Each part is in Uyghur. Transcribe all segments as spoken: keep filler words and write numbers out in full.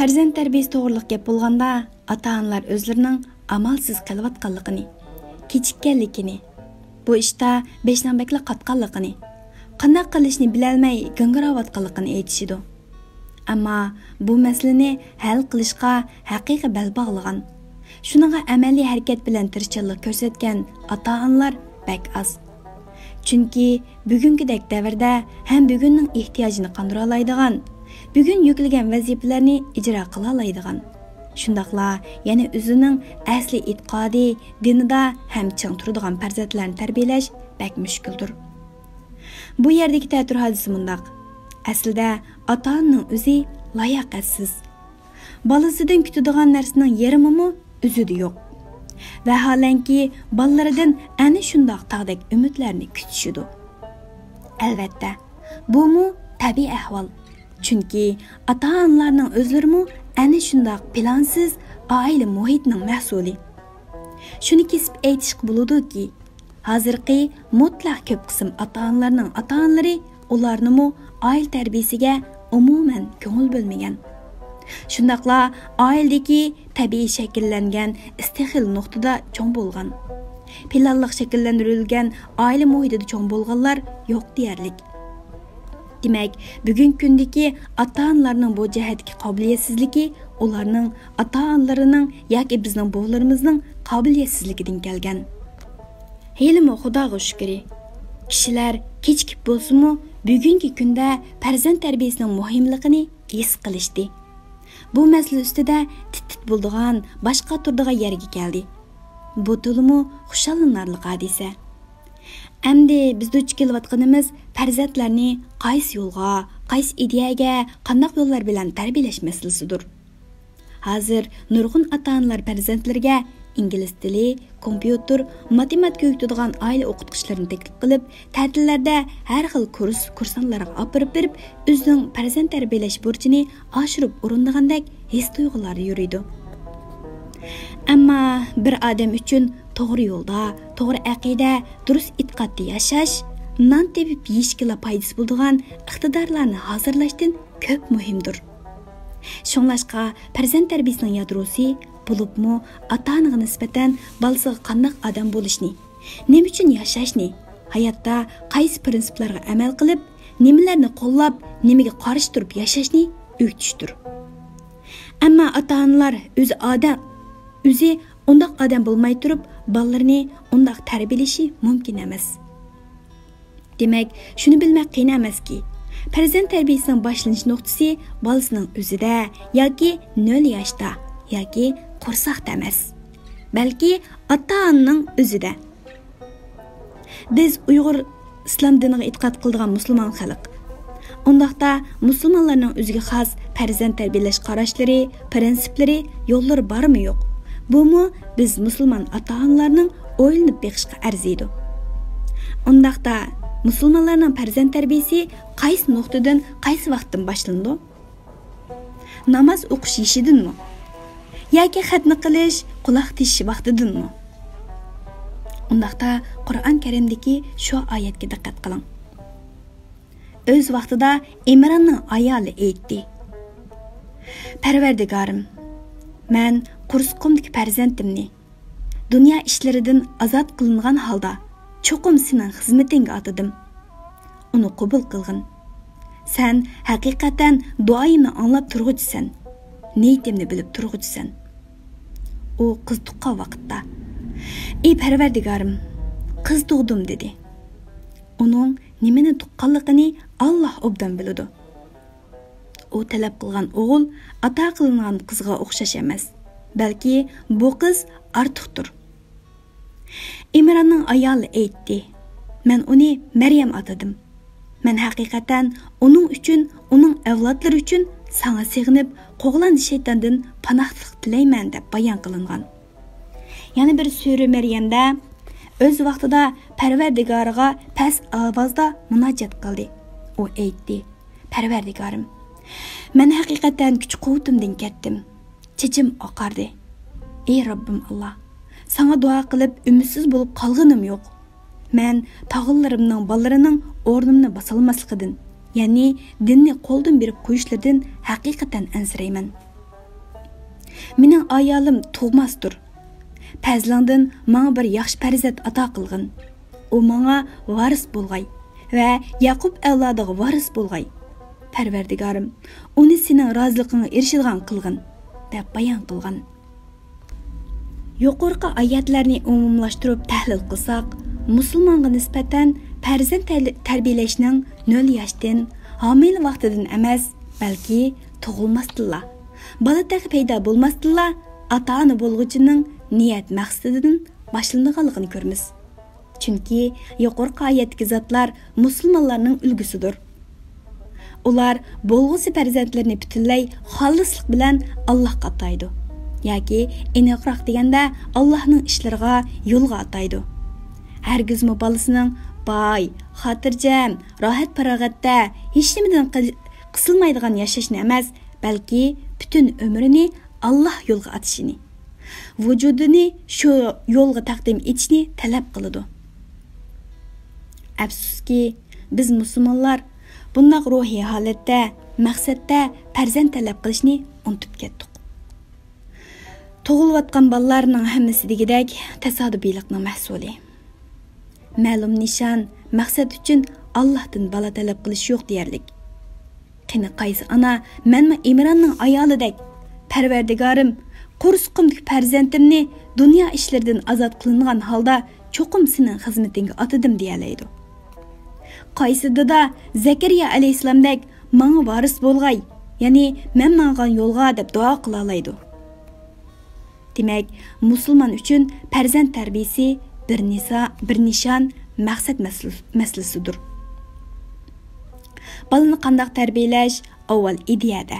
پەرزەنت تەربىيەسى توغرىلىق گەپ بولغاندا، ئاتا-ئانىلار ئۆزلىرىنىڭ ئامالسىز قېلىۋاتقانلىقىنى، كېچىككەنلىكىنى، بۇ ئىشتا بېشىنىڭ بەكلا قاتقانلىقىنى، قانداق قىلىشنى بىلەلمەي گاڭگىراۋاتقانلىقىنى ئېيتىشىدۇ. ئەمما بۇ مەسىلىنى ھەل قىلىشقا ھەقىقىي بەل باغلىغان، شۇنىڭغا ئەمەلىي ھەرىكەت بىلەن تىرىشچانلىق كۆرسەتكەن ئاتا-ئانىلار بەك ئاز. چۈنكى بۈگۈنكىدەك دەۋردە ھەم بۈگۈننىڭ ئېھتىياجىنى قاندۇرالايدىغان، بۈگۈن يۈكلىگەن ۋەزىپىلەرنى ئىجرا قىلالايدىغان، شۇنداقلا يەنە ئۆزىنىڭ ئەسلى ئېتىقادى، دىنىدا ھەم چىڭ تۇرىدىغان پەرزەنتلەرنى تەربىيەلەش بەك مۈشكۈلدۇر. بۇ يەردىكى تەتۈر ھادىسە مۇنداق. ئەسلىدە ئاتا-ئانىنىڭ ئۆزى لاياقەتسىز. بالىسىدىن كۈتىدىغان نەرسىنىڭ يېرىمىمۇ ئۆزىدە يوق. ۋەھالەنكى، بالىلىرىدىن ئەنە شۇنداق تاغدەك ئۈمىدلەرنى كۈتۈشىدۇ. ئەلۋەتتە، بۇمۇ تەبىئىي ئەھۋال. چۈنكى ئاتا-ئانىلارنىڭ ئۆزلىرىمۇ ئەنە شۇنداق پىلانسىز ئائىلە مۇھىتىنىڭ مەھسۇلى. شۇنى كېسىپ ئېيتىشقا بولىدۇكى، ھازىرقى مۇتلەق كۆپ قىسىم ئاتا-ئانىلارنىڭ ئاتا-ئانىلىرى ئۇلارنىمۇ ئائىلە تەربىيەسىگە ئومۇمەن كۆڭۈل بۆلمىگەن. شۇنداقلا ئائىلىدىكى تەبىئىي شەكىللەنگەن ئىستىخىل نۇقتىدا چوڭ بولغان، پىلانلىق شەكىللەندۈرۈلگەن ئائىلە مۇھىتىدا چوڭ بولغانلار يوق دېيەرلىك. دېمەك، بۈگۈنكى كۈندىكى ئاتا-ئانىلارنىڭ بۇ جەھەتتىكى قابىلىيەتسىزلىكى ئۇلارنىڭ ئاتا-ئانىلىرىنىڭ ياكى بىزنىڭ بوۋىلىرىمىزنىڭ قابىلىيەتسىزلىكىدىن كەلگەن. ھېلىمۇ خۇداغا شۈكرى، كىشىلەر كېچىكىپ بولسىمۇ، بۈگۈنكى كۈندە پەرزەنت تەربىيەسىنىڭ مۇھىملىقىنى ھېس قىلىشتى. بۇ مەسىلە ئۈستىدە تىت-تىت بولىدىغان، باش قاتۇرىدىغان يەرگە كەلدى. بۇ تولىمۇ خۇشاللىنارلىق ھادىسە. ئەمدى بىز دۇچ كېلىۋاتقىنىمىز پەرزەنتلەرنى قايسى يولغا، قايسى ئىدىيەگە، قانداق يوللار بىلەن تەربىيەلەش مەسىلىسىدۇر. ھازىر نۇرغۇن ئاتا-ئانىلار پەرزەنتلىرىگە ئىنگلىز تىلى، كومپيۇتېر، ماتېماتىكا ئۆگىتىدىغان ئائىلە ئوقۇتقۇچىلىرىنى تەكلىپ قىلىپ، تەتىللەردە ھەر خىل كۇرس، كۇرسانتلارغا ئاپىرىپ بېرىپ، ئۆزىنىڭ پەرزەنت تەربىيەلەش بۇرچىنى ئاشۇرۇپ ئورۇندىغاندەك ھېس-تۇيغۇلاردا يۈرىدۇ. ئەمما بىر ئادەم ئۈچۈن توغرا يولدا، توغرا ئەقىدە، دۇرۇس ئېتىقادتا ياشاش، نان تېپىپ يېيىشكىلا پايدىسى بولىدىغان ئىقتىدارلارنى ھازىرلاشتىن كۆپ مۇھىمدۇر. شۇڭلاشقا، پەرزەنت تەربىيەسىنىڭ يادروسى، بولۇپمۇ ئاتا-ئانىغا نىسبەتەن بالىسىغا قانداق ئادەم بولۇشنى، نېمە ئۈچۈن ياشاشنى، ھاياتتا قايسى پىرىنسىپلارغا ئەمەل قىلىپ، نېمىلەرنى قوللاپ، نېمىگە قارشى تۇرۇپ ياشاشنى ئۆگىتىشتۇر. ئەمما ئاتا-ئانىلار ئۆزى ئادەم، ئۆزى ئۇنداق ئادەم بولماي تۇرۇپ، بالىلىرىنى ئۇنداق تەربىيەلىشى مۇمكىن ئەمەس. دېمەك، شۇنى بىلمەك قىيىن ئەمەسكى، پەرزەنت تەربىيەسىنىڭ باشلىنىش نۇقتىسى بالىسىنىڭ ئۆزىدە ياكى نۆل ياشتا ياكى قورساقتا ئەمەس، بەلكى ئاتا-ئانىنىڭ ئۆزىدە. بىز ئۇيغۇر ئىسلام دىنىغا ئېتىقاد قىلىدىغان مۇسۇلمان خەلق. ئۇنداقتا مۇسۇلمانلارنىڭ ئۆزىگە خاس پەرزەنت تەربىيەلەش قاراشلىرى، پىرىنسىپلىرى، يوللىرى بارمۇ يوق؟ بۇمۇ بىز مۇسۇلمان ئاتا-ئانىلارنىڭ ئويلىنىپ بېقىشقا ئەرزىيدۇ. ئۇنداقتا مۇسۇلمانلارنىڭ پەرزەنت تەربىيەسى قايسى نۇقتىدىن، قايسى ۋاقىتتىن باشلىنىدۇ؟ ناماز ئوقۇش يېشىدىنمۇ؟ ياكى خەتنە قىلىش، قۇلاق تېشىش ۋاقتىدىنمۇ؟ ئۇنداقتا قۇرئان كەرىمدىكى شۇ ئايەتكە دىققەت قىلىڭ. ئۆز ۋاقتىدا ئىمراننىڭ ئايالى ئېيتتى: پەرۋەردىگارىم، مەن قورسىقىمدىكى پەرزەنتىمنى دۇنيا ئىشلىرىدىن ئازاد قىلىنغان ھالدا چوقۇم سېنىڭ خىزمىتىڭگە ئاتىدىم. ئۇنى قوبۇل قىلغىن. سەن ھەقىقەتەن دۇئايىمنى ئاڭلاپ تۇرغۇچىسەن، نىيىتىمنى بىلىپ تۇرغۇچىسەن. ئۇ قىز تۇغقان ۋاقىتتا، ئى پەرۋەردىگارىم، قىز تۇغدۇم، دېدى. ئۇنىڭ نېمىنى تۇغقانلىقىنى ئاللاھ ئوبدان بىلىدۇ. ئۇ تەلەپ قىلغان ئوغۇل ئاتا قىلىنغان قىزغا ئوخشاش ئەمەس، بەلكى بۇ قىز ئارتۇقتۇر. ئىمراننىڭ ئايالى ئېيتتى: مەن ئۇنى مەريەم ئاتىدىم. مەن ھەقىقەتەن ئۇنىڭ ئۈچۈن، ئۇنىڭ ئەۋلادلىرى ئۈچۈن ساڭا سېغىنىپ، قوغلاندى شەيتاندىن پاناھلىق تىلەيمەن، دەپ بايان قىلىنغان. يەنە بىر سۈرە مەريەمدە ئۆز ۋاقتىدا پەرۋەردىگارىغا پەس ئاۋازدا مۇناجات قىلدى. ئۇ ئېيتتى: پەرۋەردىگارىم، مەن ھەقىقەتەن كۈچ-قۇۋۋىتىمدىن كەتتىم. چېچىم ئاقاردى. ئى رەببىم ئاللا، ساڭا دۇئا قىلىپ ئۈمىدسىز بولۇپ قالغىنىم يوق. مەن تاغىلىرىمنىڭ بالىلىرىنىڭ ئورنۇمنى باسالماسلىقىدىن، يەنى دىننى قولدىن بېرىپ قويۇشلىرىدىن ھەقىقەتەن ئەنسىرەيمەن. مېنىڭ ئايالىم تۇغماستۇر. پەزلىڭدىن ماڭا بىر ياخشى پەرزەنت ئاتا قىلغىن. ئۇ ماڭا ۋارىس بولغاي ۋە يەقۇب ئەۋلادىغا ۋارىس بولغاي. پەرۋەردىگارىم، ئۇنى سېنىڭ رازىلىقىڭغا ئېرىشىدىغان قىلغىن، دەپ بايان قىلغان. يۇقىرىقى ئايەتلەرنى ئومۇملاشتۇرۇپ تەھلىل قىلساق، مۇسۇلمانغا نىسبەتەن پەرزەنت تەل-، تەربىيەلەشنىڭ نۆل ياشتىن، ھامىلە ۋاقتىدىن ئەمەس، بەلكى تۇغۇلماستىنلا، بالا تېخى پەيدا بولماستىنلا، ئاتا-ئانا بولغۇچىنىڭ نىيەت مەقسىتىدىن باشلىنىدىغانلىقىنى كۆرىمىز. چۈنكى يۇقىرىقى ئايەتتىكى زاتلار مۇسۇلمانلارنىڭ ئۈلگىسىدۇر. ئۇلار بولغۇسى پەرزەنتلىرىنى پۈتۈنلەي خالىسلىق بىلەن ئاللاھقا ئاتايدۇ. ياكى ئېنىقراق دېگەندە، ئاللاھنىڭ ئىشلىرىغا، يولىغا ئاتايدۇ. ھەرگىزمۇ بالىسىنىڭ باي، خاتىرجەم، راھەت-پاراغەتتە، ھېچنېمىدىن قىل-، قىسىلمايدىغان ياشاشنى ئەمەس، بەلكى پۈتۈن ئۆمرىنى ئاللاھ يولىغا ئاتىشىنى، ۋۇجۇدىنى شۇ يولغا تەقدىم ئېتىشنى تەلەپ قىلىدۇ. ئەپسۇسكى، بىز مۇسۇلمانلار بۇنداق روھىي ھالەتتە، مەقسەتتە پەرزەنت تەلەپ قىلىشنى ئۇنتۇپ كەتتۇق. تۇغۇلۇۋاتقان بالىلارنىڭ ھەممىسى دېگۈدەك تاسادىپىيلىقنىڭ مەھسۇلى. مەلۇم نىشان، مەقسەت ئۈچۈن ئاللاھتىن بالا تەلەپ قىلىش يوق دېيەرلىك. قېنى قايسى ئانا، مەنمۇ ئىمراننىڭ ئايالىدەك، پەرۋەردىگارىم، قورسىقىمدىكى پەرزەنتىمنى دۇنيا ئىشلىرىدىن ئازاد قىلىنغان ھالدا چوقۇم سېنىڭ خىزمىتىڭگە ئاتىدىم دېيەلەيدۇ؟ قايسى دادا زەكەرىيا ئەلەيھىسسالامدەك ماڭا ۋارىس بولغاي، يەنى مەن ماڭغان يولغا دەپ دۇئا قىلالايدۇ؟ دېمەك، مۇسۇلمان ئۈچۈن پەرزەنت تەربىيىسى بىر نىسا-، بىر نىشان، مەقسەت مەسىل-، مەسىلىسىدۇر. بالىنى قانداق تەربىيەلەش ئاۋۋال ئىدىيەدە.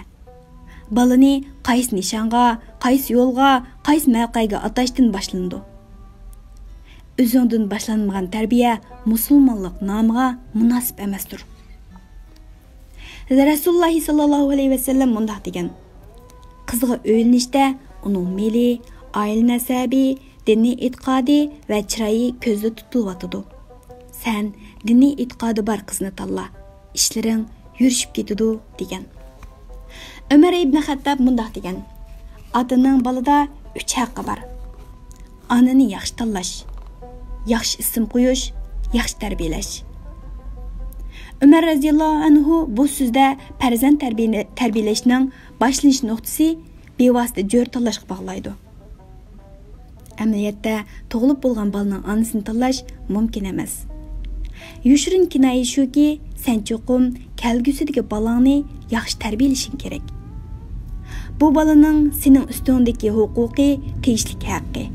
بالىنى قايسى نىشانغا، قايسى يولغا، قايسى مەۋقەگە ئاتاشتىن باشلىنىدۇ. ئۆزۈڭدىن باشلانمىغان تەربىيە مۇسۇلمانلىق نامىغا مۇناسىپ ئەمەستۇر. رەسۇلۇللاھ ساللاللاھۇ ئەلەيھى ۋەسەللەم مۇنداق دېگەن: «قىزغا ئۆيلىنىشتە ئۇنىڭ مېلى، ئائىلە نەسەبى، دىنىي ئېتىقادى ۋە چىرايى كۆزدە تۇتۇلۇۋاتىدۇ. سەن دىنىي ئېتىقادى بار قىزنى تاللا، ئىشلىرىڭ يۈرۈشۈپ كېتىدۇ» دېگەن. ئۆمەر ئىبنى خەتتاب مۇنداق دېگەن: «ئاتىنىڭ بالىدا ئۈچ ھەققى بار: ئانىنى ياخشى تاللاش، ياخشى ئىسىم قويۇش، ياخشى تەربىيەلەش.» ئۆمەر رەزىياللاھۇ ئەنھۇ بۇ سۆزدە پەرزەنت تەربىيە-، تەربىيەلەشنىڭ باشلىنىش نۇقتىسى بىۋاسىتە جۆرە تاللاشقا باغلايدۇ. ئەمەلىيەتتە، تۇغۇلۇپ بولغان بالىنىڭ ئانىسىنى تاللاش مۇمكىن ئەمەس. يوشۇرۇن كىنايە شۇكى، سەن چوقۇم كەلگۈسىدىكى بالاڭنى ياخشى تەربىيەلىشىڭ كېرەك. بۇ بالىنىڭ سېنىڭ ئۈستۈڭدىكى ھوقۇقى، تېگىشلىك ھەققى.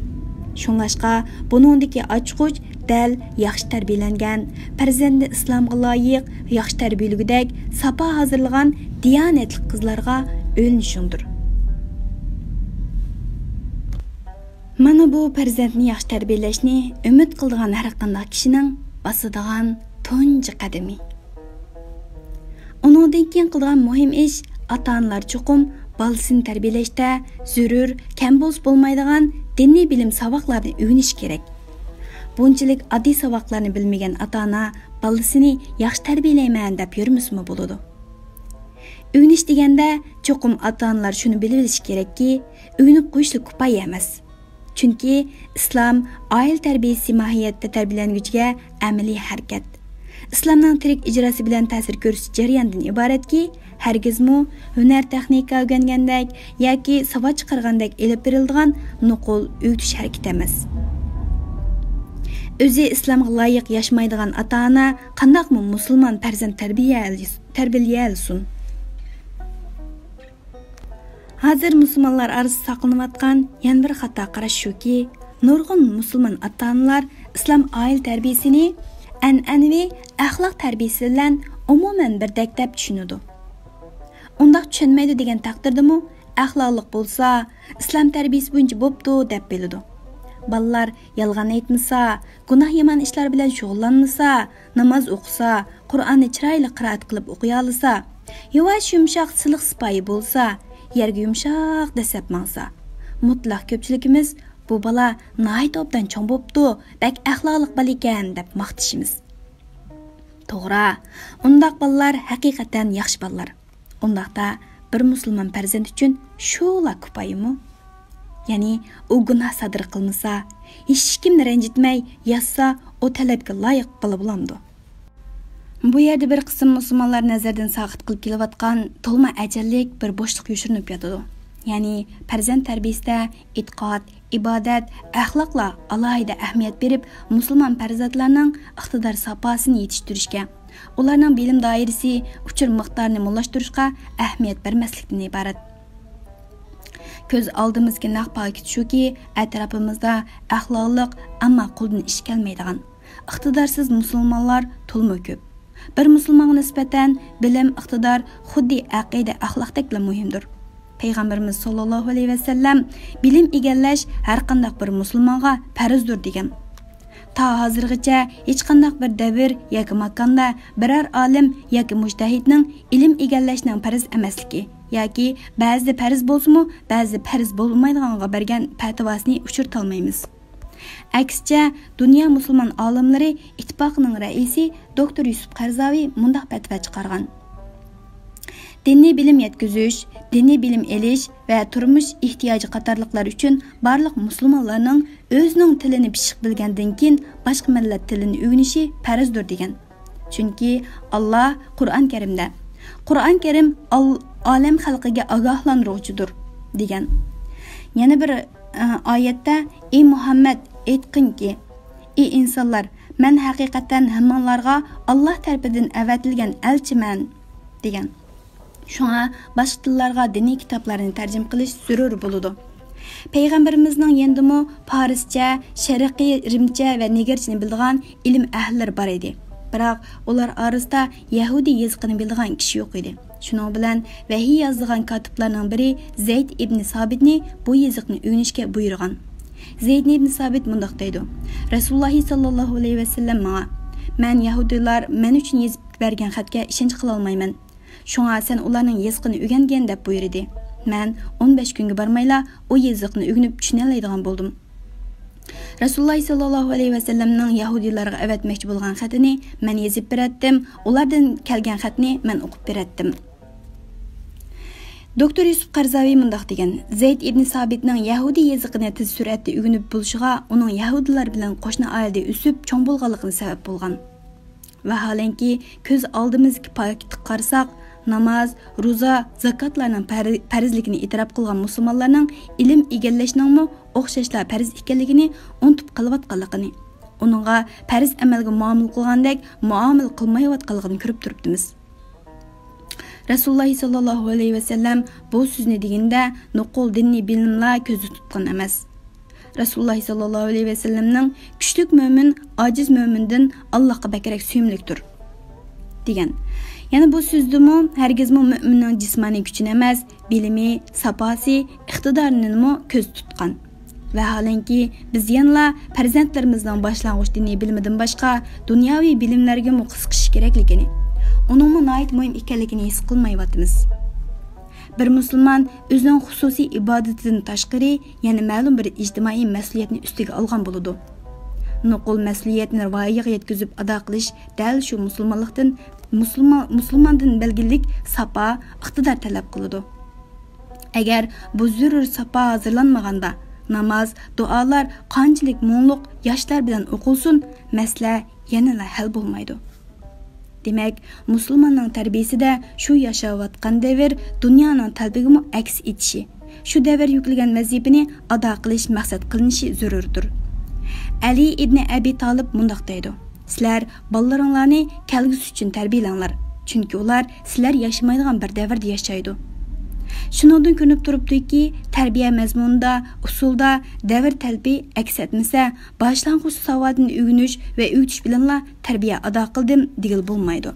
شۇڭلاشقا، بۇنىڭدىكى ئاچقۇچ دەل ياخشى تەربىيەلەنگەن، پەرزەنتنى ئىسلامغا لايىق، ياخشى تەربىيەلىگۈدەك ساپا ھازىرلىغان دىيانەتلىك قىزلارغا ئۆيلىنىشىڭدۇر. مانا بۇ پەرزەنتنى ياخشى تەربىيەلەشنى ئۈمىد قىلىدىغان ھەرقانداق كىشىنىڭ باسىدىغان تۇنجى قەدىمى. ئۇنىڭدىن كېيىن قىلىدىغان مۇھىم ئىش، ئاتا-ئانىلار چوقۇم بالىسىنى تەربىيەلەشتە زۆرۈر، كەم بولسا بولمايدىغان دىنىي بىلىم ساۋاقلارنى ئۆگىنىشى كېرەك. بۇنچىلىك ئاددىي ساۋاقلارنى بىلمىگەن ئاتا-ئانا بالىسىنى ياخشى تەربىيەلەيمەن دەپ يۈرمىسىمۇ بولىدۇ. ئۆگىنىش دېگەندە، چوقۇم ئاتا-ئانىلار شۇنى بىلىۋېلىشى كېرەككى، ئۆگىنىپ قويۇشلا كۇپايە ئەمەس. چۈنكى ئىسلام ئائىلە تەربىيەسى ماھىيەتتە تەربىيەلەنگۈچىگە ئەمەلىي ھەرىكەت. ئىسلامنىڭ تىرىك ئىجراسى بىلەن تەسىر كۆرسىتىش جەريانىدىن ئىبارەتكى، ھەرگىزمۇ ھۈنەر-تېخنىكا ئۆگەنگەندەك ياكى ساۋات چىقارغاندەك ئېلىپ بېرىلىدىغان نوقۇل ئۆگىتىش ھەرىكىتى ئەمەس. ئۆزى ئىسلامغا لايىق ياشىمايدىغان ئاتا-ئانا قانداقمۇ مۇسۇلمان پەرزەنت تەربىيە-، تەربىيەلىيەلىسۇن؟ ھازىر مۇسۇلمانلار ئارىسىدا ساقلىنىۋاتقان يەنە بىر خاتا قاراش شۇكى، نۇرغۇن مۇسۇلمان ئاتا-ئانىلار ئىسلام ئائىلە تەربىيەسىنى ئەنئەنىۋى ئەخلاق تەربىيەسى بىلەن ئومۇمەن بىردەك دەپ چۈشىنىدۇ. ئۇنداق چۈشەنمەيدۇ دېگەن تەقدىردىمۇ، ئەخلاقلىق بولسا، ئىسلام تەربىيەسى بويىچە بوپتۇ دەپ بىلىدۇ. بالىلار يالغان ئېيتمىسا، گۇناھ يامان ئىشلار بىلەن شۇغۇللانمىسا، ناماز ئوقۇسا، قۇرئاننى چىرايلىق قىرائەت قىلىپ ئوقۇيالىسا، يۇۋاش يۇمشاق سىلىق سىپايى بولسا، يەرگە يۇمشاق دەسسەپ ماڭسا، مۇتلەق كۆپچىلىكىمىز بۇ بالا ناھايىتى ئوبدان چوڭ بوپتۇ، بەك ئەخلاقلىق بالا ئىكەن دەپ ماختىشىمىز. توغرا، ئۇنداق بالىلار ھەقىقەتەن ياخشى بالىلار. ئۇنداقتا بىر مۇسۇلمان پەرزەنت ئۈچۈن شۇلا كۇپايىمۇ؟ يەنى ئۇ گۇناھ سادىر قىلمىسا، ھېچكىمنى رەنجىتمەي ياشىسا، ئۇ تەلەپكە لايىق بالا بولامدۇ؟ بۇ يەردە بىر قىسىم مۇسۇلمانلار نەزەردىن ساقىت قىلىپ كېلىۋاتقان تولىمۇ ئەجەللىك بىر بوشلۇق يوشۇرۇنۇپ ياتىدۇ. يەنى پەرزەنت تەربىيىسىدە ئېتىقاد، ئىبادەت، ئەخلاقلار ئالاھىدە ئەھمىيەت بېرىپ، مۇسۇلمان پەرزەنتلەرنىڭ ئىقتىدار ساپاسىنى يېتىشتۈرۈشكە، ئۇلارنىڭ بىلىم دائىرىسى، ئۇچۇر مىقدارىنى موللاشتۇرۇشقا ئەھمىيەت بەرمەسلىكتىن ئىبارەت. كۆز ئالدىمىزدىكى نەق پاكىت شۇكى، ئەتراپىمىزدا ئەخلاقلىق، ئەمما قولدىن ئىش كەلمەيدىغان، ئىقتىدارسىز مۇسۇلمانلار تولىمۇ كۆپ. بىر مۇسۇلمانغا نىسبەتەن بىلىم، ئىقتىدار خۇددى ئەقىدە، ئەخلاقتەكلا مۇھىمدۇر. پەيغەمبىرىمىز ساللاللاھۇ ئەلەيھى ۋەسەللەم، «بىلىم ئىگىلەش ھەر قانداق بىر مۇسۇلمانغا پەرزدۇر» دېگەن. تا ھازىرغىچە ھېچقانداق بىر دەۋر ياكى ماكاندا بىرەر ئالىم ياكى مۇجتەھىدنىڭ ئىلىم ئىگىلەشنىڭ پەرز ئەمەسلىكى ياكى بەزىدە پەرز بولسىمۇ، بەزىدە پەرز بولمايدىغانغا بەرگەن پەتىۋاسىنى ئۇچرىتالمايمىز. ئەكسىچە، دۇنيا مۇسۇلمان ئالىملىرى ئىتتىپاقىنىڭ رەئىسى دوكتور يۈسۈپ قەرزاۋى مۇنداق پەتىۋا چىقارغان: «دىنىي بىلىم يەتكۈزۈش، دىنىي بىلىم ئېلىش ۋە تۇرمۇش ئېھتىياجى قاتارلىقلار ئۈچۈن بارلىق مۇسۇلمانلارنىڭ ئۆزىنىڭ تىلىنى پىششىق بىلگەندىن كېيىن باشقا مىللەت تىلىنى ئۆگىنىشى پەرزدۇر» دېگەن. چۈنكى ئاللا قۇرئان كەرىمدە، «قۇرئان كەرىم ئال-، ئالەم خەلقىگە ئاگاھلاندۇرغۇچىدۇر» دېگەن. يەنە بىر، ئە، ئايەتتە، «ئى مۇھەممەد، ئېيتقىنكى، ئى ئىنسانلار، مەن ھەقىقەتەن ھەممىڭلارغا ئاللا تەرىپىدىن ئەۋەتىلگەن ئەلچىمەن» دېگەن. شۇڭا باشقا تىللارغا دىنىي كىتابلارنى تەرجىمە قىلىش زۆرۈر بولىدۇ. پەيغەمبىرىمىزنىڭ يېنىدىمۇ پارسچە، شەرقىي رىمچە ۋە نېگىرچىنى بىلىدىغان ئىلىم ئەھلىلىرى بار ئىدى. بىراق ئۇلار ئارىسىدا يەھۇدىي يېزىقىنى بىلىدىغان كىشى يوق ئىدى. شۇنىڭ بىلەن ۋەھىي يازىدىغان كاتىپلارنىڭ بىرى زەيد ئىبنى سابىتنى بۇ يېزىقنى ئۆگىنىشكە بۇيرۇغان. زەيد ئىبنى سابىت مۇنداق دەيدۇ: «رەسۇلۇللاھى ساللاللاھۇ ئەلەيھى ۋەسەللەم ماڭا، مەن يەھۇدىيلار مەن ئۈچۈن يېزىپ بەرگەن خەتكە ئىشەنچ قىلالمايمەن. شۇڭا سەن ئۇلارنىڭ يېزىقىنى ئۆگەنگىن» دەپ بۇيرۇدى. مەن ئون بەش كۈنگە بارمايلا ئۇ يېزىقنى ئۆگىنىپ چۈشىنەلەيدىغان بولدۇم. رەسۇلۇللاھ ساللاللاھۇ ئەلەيھى ۋەسەللەمنىڭ يەھۇدىيلارغا ئەۋەتمەكچى بولغان خەتىنى مەن يېزىپ بېرەتتىم، ئۇلاردىن كەلگەن خەتنى مەن ئوقۇپ بېرەتتىم. دوكتور يۈسۈپ قەرزاۋى مۇنداق دېگەن: «زەيد ئىبنى سابىتنىڭ يەھۇدىي يېزىقىنى تېز سۈرئەتتە ئۆگىنىپ بولۇشىغا ئۇنىڭ يەھۇدىيلار بىلەن قوشنا ئائىلىدە ئۆسۈپ چوڭ بولغانلىقىنى سەۋەب بولغان.» ۋەھالەنكى، كۆز ئالدىمىزدىكى پاكىتقا قارىساق، ناماز، روزا، زاكاتلارنىڭ پەر-، پەرزلىكىنى ئېتىراپ قىلغان مۇسۇلمانلارنىڭ ئىلىم ئىگىلەشنىڭمۇ ئوخشاشلا پەرز ئىكەنلىكىنى ئۇنتۇپ قېلىۋاتقانلىقىنى، ئۇنىڭغا پەرز ئەمەلگە مۇئامىلە قىلغاندەك مۇئامىلە قىلمايۋاتقانلىقىنى كۆرۈپ تۇرۇپتىمىز. رەسۇلۇللاھ ساللاللاھۇ ئەلەيھى ۋەسەللەم بۇ سۆزنى دېگىنىدە نوقۇل دىنىي بىلىملا كۆزدە تۇتقان ئەمەس. رەسۇلۇللاھ ساللاللاھۇ ئەلەيھى ۋەسەللەمنىڭ «كۈچلۈك مۆمىن ئاجىز مۆمىندىن ئاللاھقا بەكرەك سۆيۈملۈكتۇر» دېگەن. يەنە بۇ سۆزدىمۇ ھەرگىزمۇ مۆمىننىڭ جىسمانىي كۈچىنى ئەمەس، بىلىمى، ساپاسى، ئىقتىدارىنىمۇ كۆزدە تۇتقان. ۋەھالەنكى، بىز يەنىلا پەرزەنتلىرىمىزنىڭ باشلانغۇچ دىنىي بىلىمىدىن باشقا دۇنياۋى بىلىملەرگىمۇ قىزىقىشى كېرەكلىكىنى، ئۇنىڭمۇ ناھايىتى مۇھىم ئىكەنلىكىنى ھېس قىلمايۋاتىمىز. بىر مۇسۇلمان ئۆزىنىڭ خۇسۇسىي ئىبادىتىدىن تاشقىرى يەنە مەلۇم بىر ئىجتىمائىي مەسئۇلىيەتنى ئۈستىگە ئالغان بولىدۇ. نوقۇل مەسئۇلىيەتنى ۋايىغا يەتكۈزۈپ ئادا قىلىش دەل شۇ مۇسۇلمانلىقتىن، مۇسۇلمان، مۇسۇلماندىن بەلگىلىك ساپا، ئىقتىدار تەلەپ قىلىدۇ. ئەگەر بۇ زۆرۈر ساپا ھازىرلانمىغاندا، ناماز، دۇئالار قانچىلىك مۇڭلۇق ياشلار بىلەن ئوقۇلسۇن، مەسىلە يەنىلا ھەل بولمايدۇ. دېمەك، مۇسۇلماننىڭ تەربىيىسىدە شۇ ياشاۋاتقان دەۋر دۇنيانىڭ تەلىپىگىمۇ ئەكس ئېتىشى، شۇ دەۋر يۈكلىگەن ۋەزىپىنى ئادا قىلىش مەقسەت قىلىنىشى زۆرۈردۇر. ئەلى ئىبنى ئەبى تالىپ مۇنداق دەيدۇ: «سىلەر بالىلىرىڭلارنى كەلگۈسى ئۈچۈن تەربىيەلەڭلار، چۈنكى ئۇلار سىلەر ياشىمايدىغان بىر دەۋردە ياشايدۇ.» شۇنىڭدىن كۆرۈنۈپ تۇرۇپتۇكى، تەربىيە مەزمۇنىدا، ئۇسۇلدا دەۋر تەلىپى ئەكس ئەتمىسە، باشلانغۇچ ساۋاتىنى ئۆگىنىش ۋە ئۆگىتىش بىلەنلا تەربىيە ئادا قىلدىم دېگىلى بولمايدۇ.